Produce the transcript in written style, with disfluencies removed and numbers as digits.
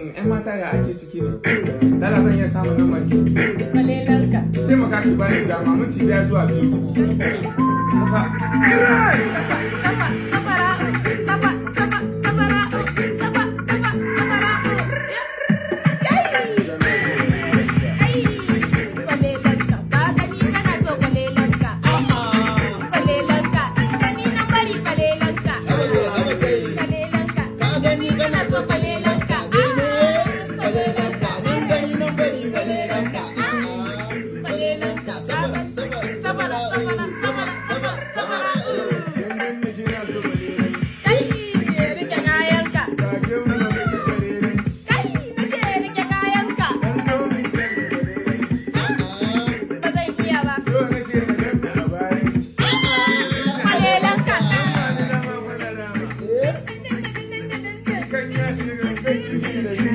'Yan mata, ya ake ciki ne? Lala, zan iya samun lambar ki? Kwalelanka. Taimaka ki bani dama minti 5 zuwa 2. Safa. Safa, safara'u, safa, safa, safara'u, safa, safa, safara'u. Kai! Ai, kwalelanka. Ka gani kana so kwalelanka. Kwalelanka. Gani na bari kwalelanka. Kwalelanka. Ka gani kana so kwalelanka. Kwalelanka, nan gani nan bari kwalelanka. Kwalelanka, sabara, sabara, Sabara, sabara, sabara, sabara, sabara. Dan dan kina so kwalelan. Kai, rike kayanka. Ga ke mu da kwalelan. Kai, na ce rike kayanka. Dan zo mu san kwalelan. Ba zan iya ba. So nake na ganna a bayan ki. Kwalelanka. Ba ni dama, kwana dama. Kan ya shiga sai ciki da ni.